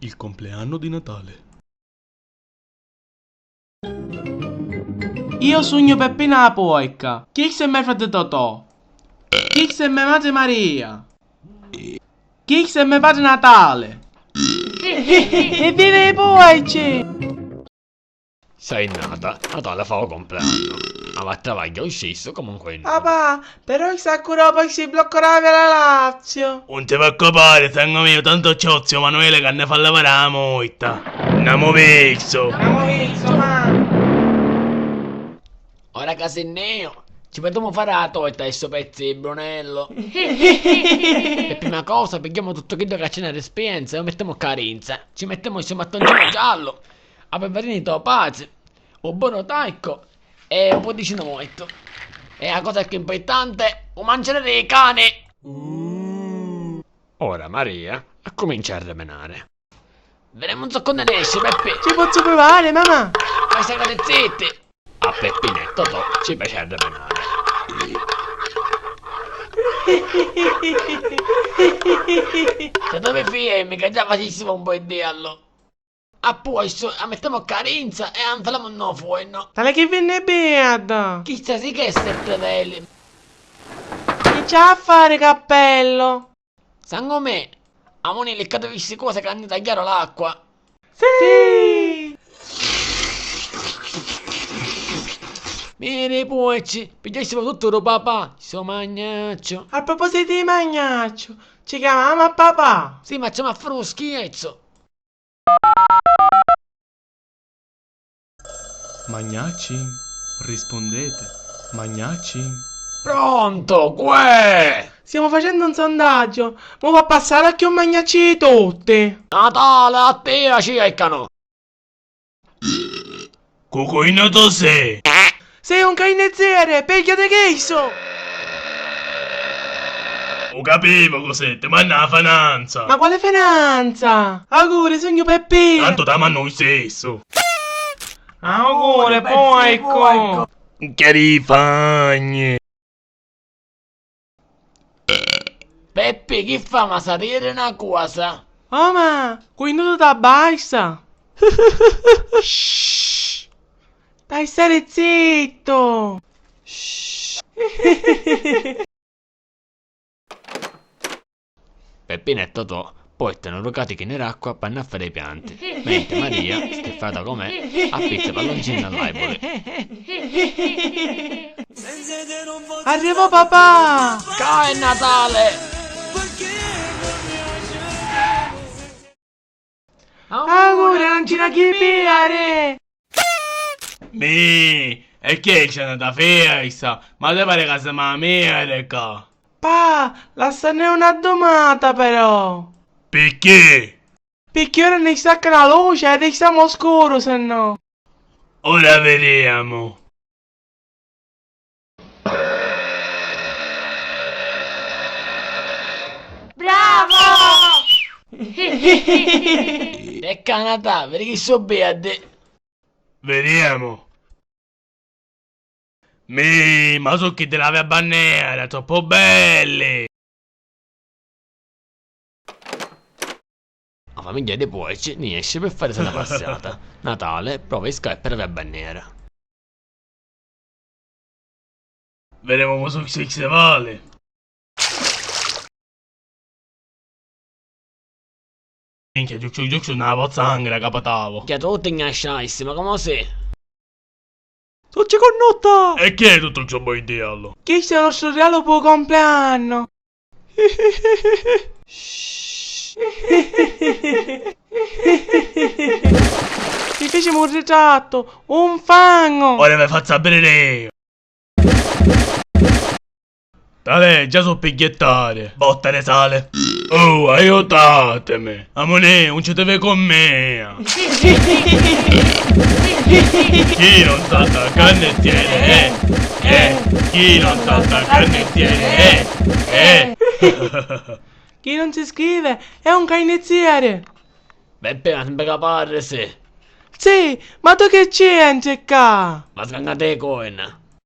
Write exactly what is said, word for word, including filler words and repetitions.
Il compleanno di Natale. Io sugnu Peppina la Puoica. Chistu è me frati Totò. Chistu è me matri Maria. Chistu è me patri Natale. Evviva i puoici! Sei nata, Natale fa 'o compleanno. Ma va a travagghià 'o scissu, comunque è inutile. Papà, però chissà cu dopu si blocca la via Lazio. 'Un ti preoccupari, sangu miu, tantu c'è 'o ziu Manuele ca nni fa livari 'a multa. Andamu versu. Andamu versu, ma. Ora ca si nni iu, ci putemu fari 'a torta di stu pezzu di Brunello. Pi prima cosa pigghiamu tuttu chiddu ca c'è nna dispensa e 'u mittemu ccà dintra. Ci mittemu stu mattoncinu giallu, a pivarina di to patri, 'u burru taccu e 'u puddicinu mortu. E 'a cosa cchiù impurtante, 'u manciari dî cani! Ora Maria accumincia a riminari. Videmu zoccu nni nesci, Peppi! Ci pozzu pruvari, mamà? Ma stati zitti! A Peppina e Totò ci piaci a riminari. Si tu vi firmi ca già facissimu un po' di diallo. Appustu, 'a mittemu ccà dintra e 'a 'nfilamu nnô furnu. Tale chi vinni bedda! Chista sì che è sette veli! Chi c'ha a fari cappello? Sangu me, amuni liccati sti cosi ca nni tagghiaru l'acqua. Sì! Miri puoci, pigghiassimu tuttu ru papà, stu magnacciu. A propositi di magnacciu, ci chiamamu a papà? Sì, ma ci ma fari u scherzu. Magnacci? Rispondete, magnacci? Pronto, cu'è? Stiamo facendo un sondaggio, mo va a passare a cchiù magnacci di tutti. Natale, a tia ci eccano! Cu cuinnu tu sei? Sei un carnizziere, pigliati chistu! U capivu, Cosè, ti manna a finanza! Ma quale finanza? Auguri, sugnu Peppina! Tantu ta mannu u stessu! Auguri, puoicu! Chi di fagni! Peppi, chi fa, ma sa diri na cosa? Oh, ma quinnu tu t'abbasta? Shh! T'hai stari zittu! Shh! Peppina e Totò portanu du catichi nni d'acqua p'annaffari i pianti, mentri Maria, schiffata com'è, appizza palloncini all'arbuli. Arrivò papà! Ca è Natale! Auguri, non ci la chi pigliare! Mi, e chi è, c'è nata festa? Ma ti pari ca simu America? Pa, lassannè una dumata però. Picchì? Picchì ora ni stacca la luce e restiamo scuru, se no. Ora vediamo. Bravo! E canatà, vedi chi so beddi. Vediamo. Mi, ma so chi di la via bannera, troppo belli! A famigghia di puoci ni esci pi farisi na passiata. Natale, prova i scarpi a la via bannera. Vedemu mu su si si vali. Minchia, giucciu giucciu na pozzanghera capatavu. Chi a tutti gnasciaissi, ma comu si? Succi cunnotta! E chi è tuttu ciò boi diallo? Chistu è lo storiello pu compleanno! Ti feci un ritratto, un fango! Ora vi faccio aprire io! Talè, già so pi ghittari! Botta di sale! Oh, aiutatemi! Amunì, un ci devi con me! Chi non salta al cannettiere, eh! Eh! Chi non salta al cannettiere, eh! Eh! Chi non si scrive è un carnizziere! Beppe, ma sembra ca parri, sì! Sì, ma tu che c'entri ccà? Ma sgangate i coin!